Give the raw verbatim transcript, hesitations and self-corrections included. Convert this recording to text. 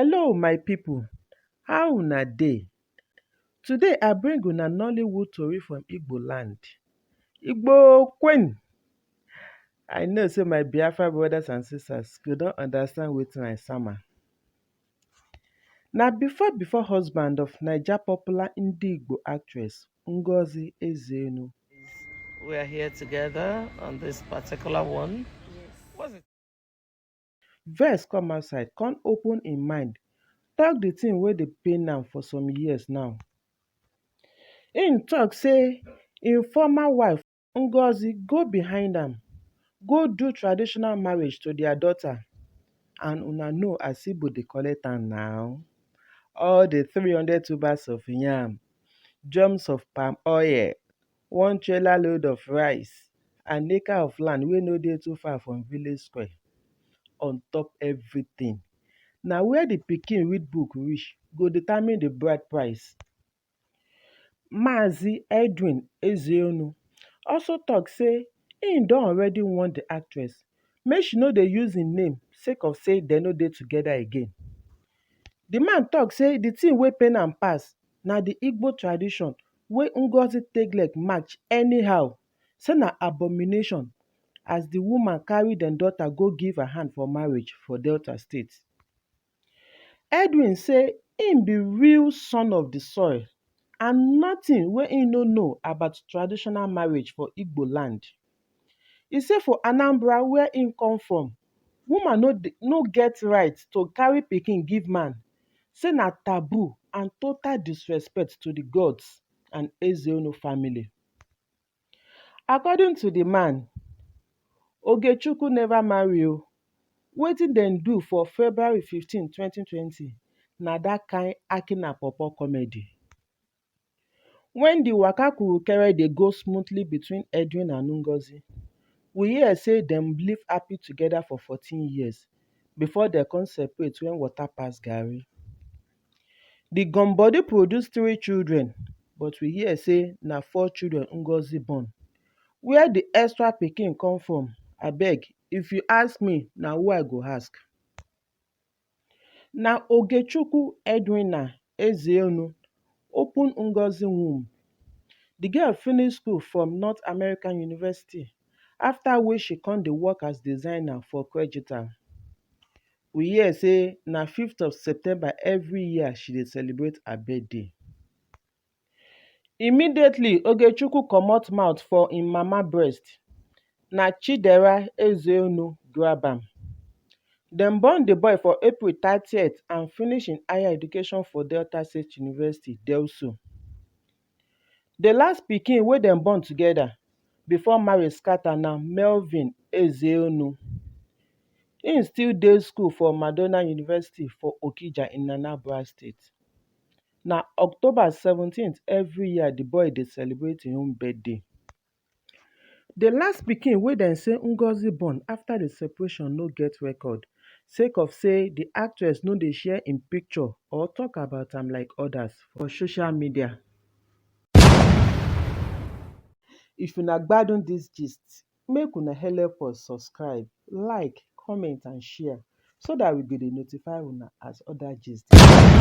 Hello, my people. How una dey? Today, I bring una Nollywood tori from Igbo land. Igbo Queen! I know say my Biafra brothers and sisters go don understand wetin I sama. Na before before husband of Naija popular Ndi Igbo actress, Ngozi Ezeonu. We are here together on this particular one. Yes. What's it? Vex come outside, come open im mind, talk the thing wey dey pain am for some years now. Im talk say im former wife, Ngozi, go behind am, go do traditional marriage to their daughter. And una know as Igbo dey collect am now. All the three hundred tubers of yam, drums of palm oil, one trailer load of rice, and acre of land wey no dey too far from village square. On top everything, na where the pikin read book reach go determine the bride price. Mazi Edwin Ezeonu also talk say im don already warn the actress make she no dey use im name sake of say dem no dey together again. The man talk say the thing wey pain am pass na the Igbo tradition wey Ngozi take leg match anyhow, say na abomination as the woman carry dem daughter go give her hand for marriage for Delta State. Edwin say im be real son of the soil and nothing wey im no know about traditional marriage for Igbo land. E say for Anambra, where im come from, woman no dey, no get right to carry pikin give man, say na taboo and total disrespect to the gods and Ezeonu family. According to the man, Ogechukwu never marry o. Wetin dem do for February fifteen, twenty twenty, na that kind Akina Popo comedy. When the waka kurukere dey go smoothly between Edwin and Ngozi, we hear say dem live happy together for fourteen years before dem come separate when water pass garri. The gum body produce three children, but we hear say na four children Ngozi born. Where the extra pikin come from? Abeg, if you ask me, na who I go ask. Na Ogechukwu Edwina Ezeonu open Ngozi womb. The girl finish school from North American University, after which she come dey work as designer for Cregital. We hear say na fifth of September every year she dey celebrate her birthday. Immediately, Ogechukwu comot mouth for im mama breast. Na Chidera Ezeonu grab am. Dem born the boy for April thirtieth and finish im higher education for Delta State University, DELSU. The last pikin wey dem born together before marriage scatter na Melvin Ezeonu. Im still dey school for Madonna University for Okija in Anambra State. Na October seventeenth every year the boy dey celebrate im own birthday. The last pikin wey dem say Ngozi born after the separation no get record, sake of say the actress no dey share im picture or talk about am like others for social media. If una gbadun this gist, make una help us subscribe, like, comment and share so that we go dey notify una as other gist dey come.